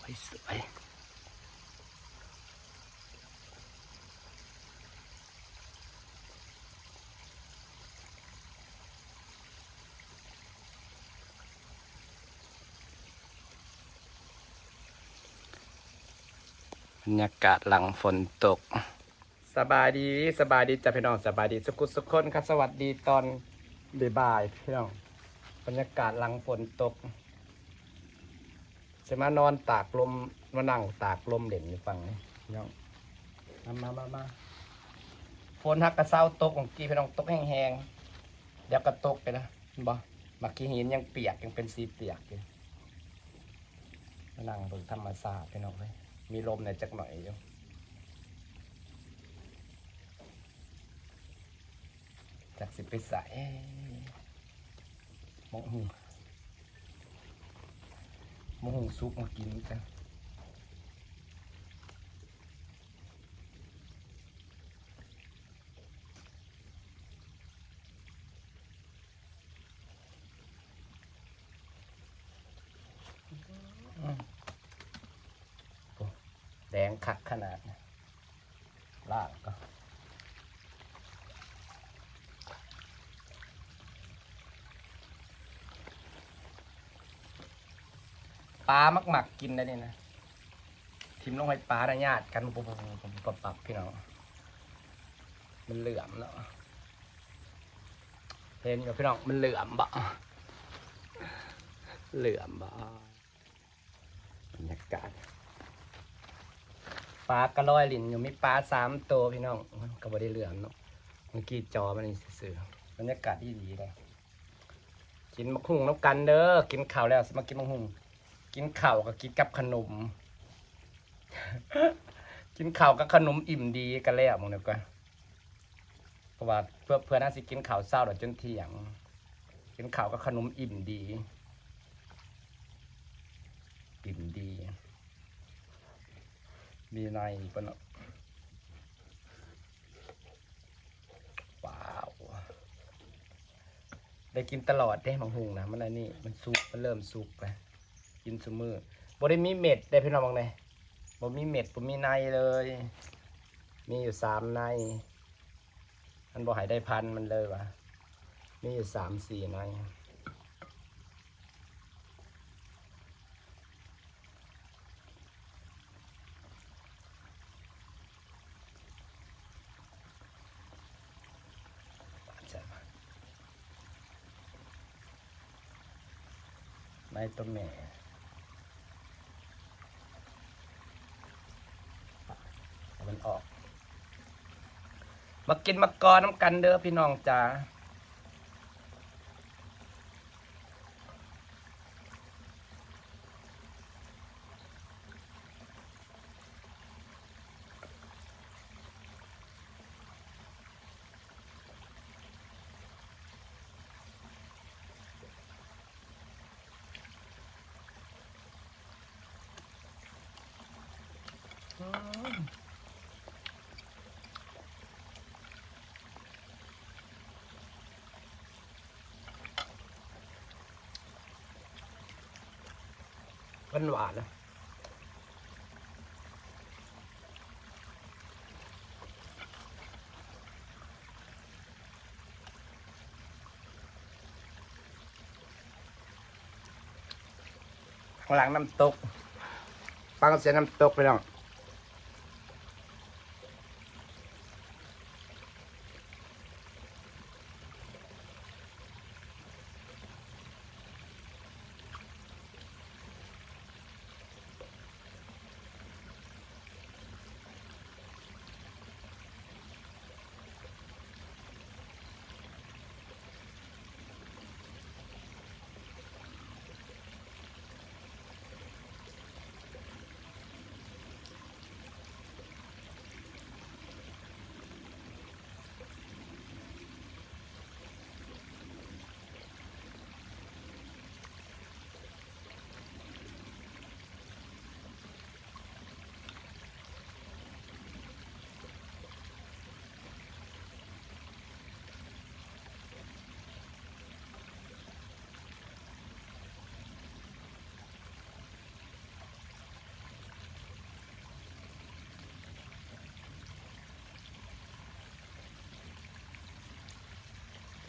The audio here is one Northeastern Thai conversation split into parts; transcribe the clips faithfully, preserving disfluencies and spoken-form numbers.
สวย บรรยากาศหลังฝนตก สบายดี สบายดีจ้ะพี่น้อง สบายดีสุขุสุขคนครับ สวัสดีตอนบ่ายๆพี่น้อง บรรยากาศหลังฝนตก จะมานอนตากลม มานั่งตากลมเล่นอยู่ฝั่งนี้พี่น้อง มามามามา ฝนฮักกระเซ้าตกเมื่อกี้พี่น้อง ตกแห้งๆ เดี๋ยวก็ตกไปนะ เห็นบ่ หมากขี้หินยังเปียก ยังเป็นสีเปียกอยู่ มานั่งเบิ่งธรรมชาติพี่น้องเอ้ย มีลมแหน่จักหน่อยอยู่ จักสิไปใส มะฮุ่ง มะฮุ่งสุกมากินกัน อืม โอ้ แดงคักขนาดนะ ล่างก็ ปลามักหมักกินได้นี่นะ ถิ่มลงให้ปลานะ ญาติกัน ปุ๊บปุ๊บปุ๊บปุ๊บปุ๊บปั๊บพี่น้อง มันเหลื่อมเนาะ เห็นอยู่พี่น้อง มันเหลื่อมบ่ เหลื่อมบ่ บรรยากาศ ปลากระลอยหลินอยู่ มีปลาสามตัวพี่น้อง มันก็บ่ได้เหลื่อมเนาะ เมื่อกี้จอมันนี่ซื่อๆ บรรยากาศดีๆเลย กินมะฮุ่งนำกันเด้อ กินข้าวแล้วสิมากินมะฮุ่ง กินข้าวก็กินกับขนม กินข้าวกับขนมอิ่มดีกันแล้วมื้อนี้ก็ เพราะว่าเพื่อ เพื่อนน่าสิกินข้าวเช้าแล้วจนเที่ยง กินข้าวกับขนมอิ่มดี อิ่มดี มีในปะเนาะ ว้าว ได้กินตลอดเด้ มะฮุ่งนะ มันอันนี้ มันสุก มันเริ่มสุกแล้ว กินซุมื้อ บ่ได้มีเม็ดได้พี่น้อง บางแน่ บ่มีเม็ด บ่มีในเลย มีอยู่สามใน มันบ่ให้ได้พันธุ์มันเลยว่ะ มีอยู่สามสี่ใน ในตัวแม่ เอามันออก มากินมะกอกนำกันเด้อพี่น้องจ๋า อืม มันหวานนะ ข้างหลังน้ำตก ฟังเสียงน้ำตกพี่น้อง เ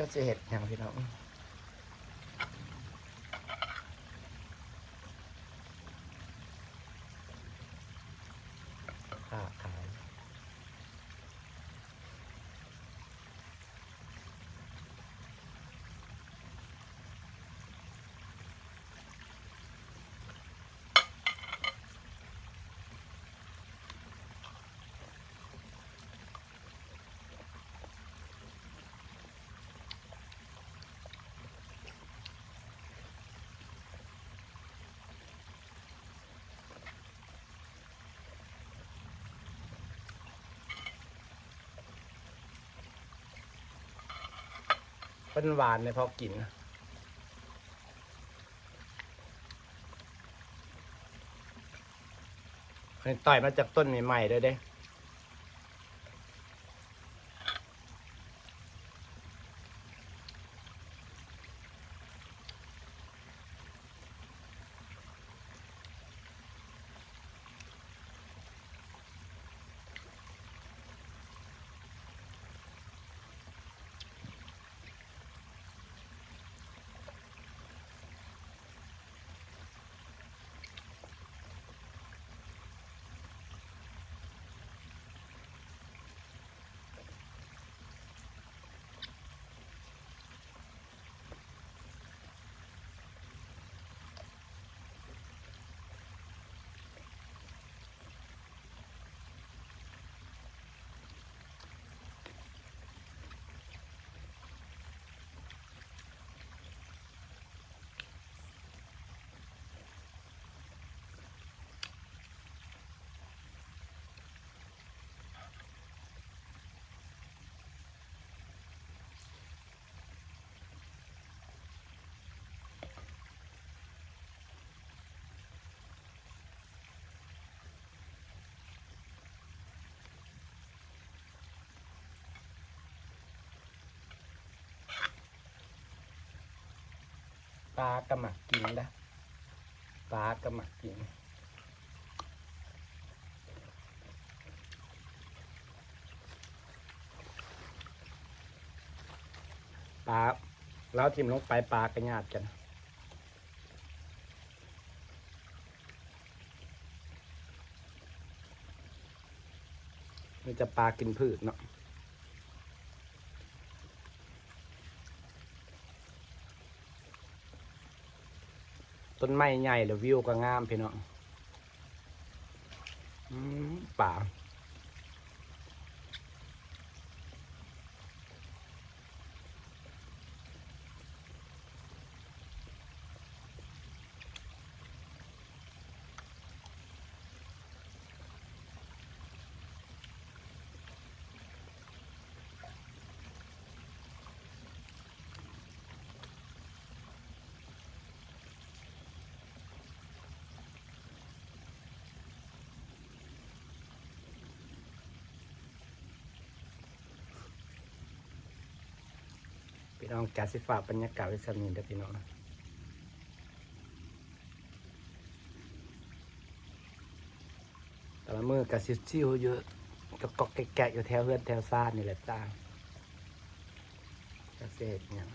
จักสิเฮ็ดหยังพี่น้อง ค้าขาย เพิ่นหวานเลยพอกิน อันนี้ต่อยมาจากต้นใหม่ๆเลยเด้ ปลาก็มักกินนะ ปลาก็มักกิน ปลา แล้วถิ่มลงไปปลาก็หยาดกัน มันจะปลากินพืชเนาะ ต้นไม้ใหญ่แล้ววิวก็งามพี่น้อง อืม ปลา พี่น้องจ๋า สิฝากบรรยากาศไว้ส่ำนี้เด้อพี่น้อง แต่ละมื้อก็ชิวๆอยู่ ก็ก๊อกแก๊กๆอยู่แถวเฮือนแถวซานนี่แหละจ้า จักสิเฮ็ดหยัง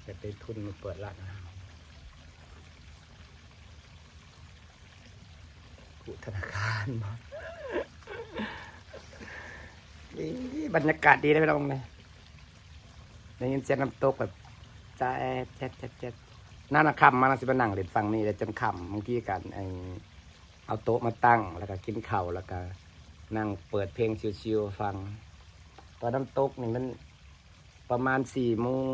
อยากได้ทุนมาเปิดร้านอาหาร กู้ธนาคารบ่ นี่บรรยากาศดีเลยพี่น้องเนี่ย ได้ยินเสียงน้ำตกแบบ แจ๊ดแจ๊ดแจ๊ดแจ๊ด นั่นนะ ค่ำมานะ สิมานั่งเล่นฝั่งนี้เลยจนค่ำ บางทีกันไอ เอาโต๊ะมาตั้ง แล้วก็กินข้าว แล้วก็นั่งเปิดเพลงชิวๆฟัง ตอนน้ำตกนี่มันประมาณสี่โมง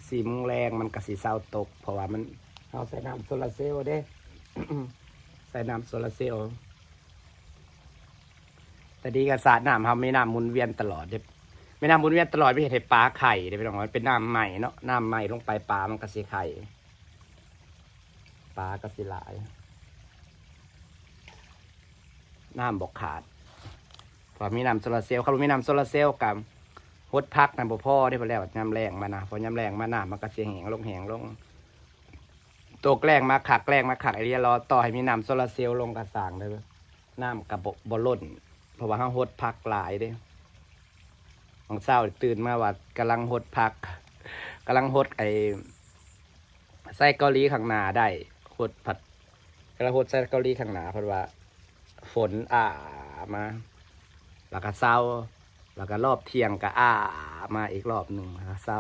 สี่โมงแลงมันก็สิเซาตก เพราะว่ามัน เฮาใส่น้ำโซลาร์เซลล์เด้ ใส่น้ำโซลาร์เซลล์ แต่ดีก็สระน้ำเฮามีน้ำหมุนเวียนตลอดเด้ มีน้ำหมุนเวียนตลอด บ่เฮ็ดให้ปลาไข่เด้พี่น้อง มันเป็นน้ำใหม่เนาะ น้ำใหม่ลงไปปลามันก็สิไข่ ปลาก็สิหลาย น้ำบ่ขาด เพราะมีน้ำโซลาร์เซลล์ คันบ่มีน้ำโซลาร์เซลล์ก็หดผักนั่นบ่พอเด้ พอแล้วยามแล้งมานะ พอยามแล้งมาน้ำมันก็สิแห้งลง แห้งลง ตกแล้งมาคัก แล้งมาคักอีหลี รอต่อให้มีน้ำโซลาร์เซลล์ลงกะสร้างเด้อ น้ำกะบ่บ่ล้น เพราะว่าเฮาหดผักหลายเด้ บางเช้าตื่นมาว่ากำลังหดผัก กำลังหดไอ้ไส้เกาหลีข้างหน้าได้ หดผัด กำลังหดไส้เกาหลีข้างหน้า เพราะว่าฝนอ่ามา แล้วก็เซา แล้วก็รอบเที่ยงก็อ่ามาอีกรอบหนึ่ง แล้วก็เซา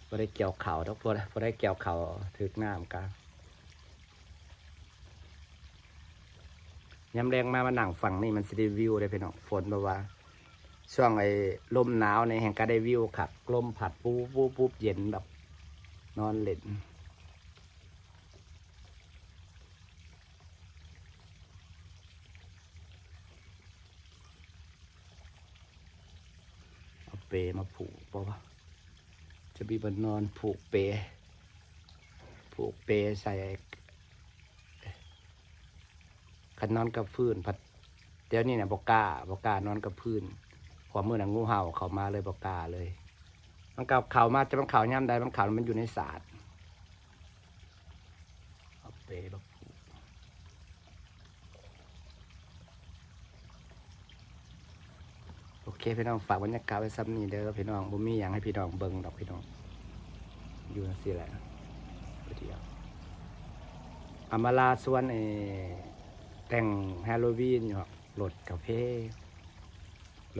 บ่ได้เกี่ยวข้าวดอก บ่ได้ บ่ได้เกี่ยวข้าว ถืกน้ำกะ ยามแลงมา มานั่งฝั่งนี่มันสิได้วิวเด้พี่น้อง ฝนแบบว่า ช่วงไอ้ลมหนาวนี่แฮงก็ได้วิวคัก ลมพัดปุ๊บปุ๊บปุ๊บ เย็นแบบ นอนเล่น เอาเปมาผูก เพราะว่า จะมีบนนอนผูกเป ผูกเปใส่ คันนอนกับพื้น พัด เดี๋ยวนี้เนี่ยบ่กล้า บ่กล้านอนกับพื้น เพราะมื้อนั้นงูเห่าเข้ามาเลย บ่กล้าเลย มันก็เข้ามา จะมันเข้ายามใด มันเข้า มันอยู่ในศาสตร์ เอาเปมาผูก โอเคพี่น้อง ฝากบรรยากาศไว้ส่ำนี้เด้อพี่น้อง บ่มีหยังให้พี่น้องเบิ่งดอกพี่น้อง อยู่จั่งซี้แหละ ไปเที่ยว อำมาลาสวน เอ่อ แต่งฮาโลวีนอยู่ครับ รถกาเฟ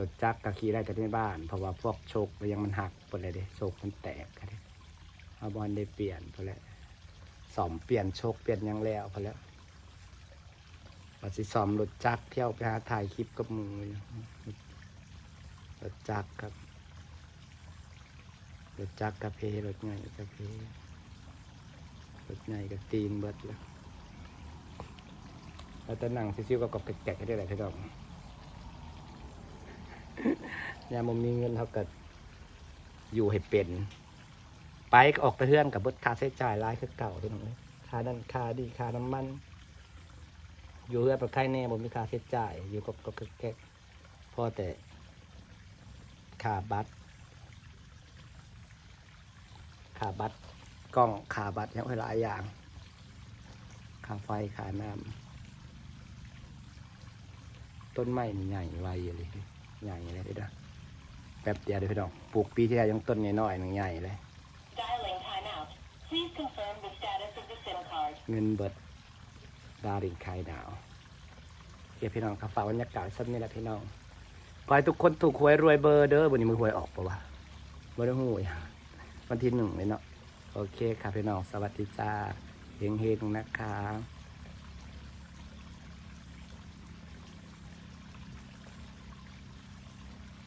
รถจักรก็ขี่ได้แต่ในบ้าน เพราะว่าพวกโชคมันยังมันหักหมดเลยเด้ โชคมันแตกกันเด้ เอาบ่อนได้เปลี่ยนพอแล้ว ซ่อมเปลี่ยนโชคเปลี่ยนหยังแล้วพอแล้ว ว่าสิซ่อมรถจักร เที่ยวไปหาถ่ายคลิปกับหมู่อยู่ รถจักรครับ รถจักรกาเฟ รถใหญ่กาเฟ รถใหญ่ก็ตีนเบิดแล้ว แล้วแต่นั่งซิ่วๆ ก็กอกแกกๆ ให้ได้แหละพี่น้อง ยามบ่มีเงินเฮาก็อยู่ให้เป็น ไปก็ออกแต่เฮือนก็เบิดค่าใช้จ่ายหลายคือเก่าพี่น้องเอ้ย ค่านั่นค่านี่ ค่าน้ำมัน อยู่เฮือนไปไคแน่ บ่มีค่าใช้จ่าย อยู่กอกๆ แกกๆ พอแต่ค่าบัตร ค่าบัตรกล้อง ค่าบัตรหยังหลายอย่าง ค่าไฟ ค่าน้ำ ต้นไม้นี่ใหญ่ไวเลย ใหญ่เลยเด้อ แป๊บเดียวเด้อพี่น้อง ปลูกปีที่แล้วยังต้นน้อยๆ หนึ่งใหญ่เลย Dialing timeout. Please confirm the status of the SIM card. เงินเบิด Dialing timeout โอเคพี่น้องครับ ฝากบรรยากาศส่ำนี้แหละพี่น้อง ขอให้ทุกคนถูกหวยรวยเบอร์เด้อ มื้อนี้มื้อหวยออกปะวะ บ่ได้ฮู้ วันที่หนึ่งเลยเนาะ โอเคครับพี่น้อง สวัสดีจ้า เฮงๆ นะคะ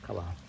ครับผม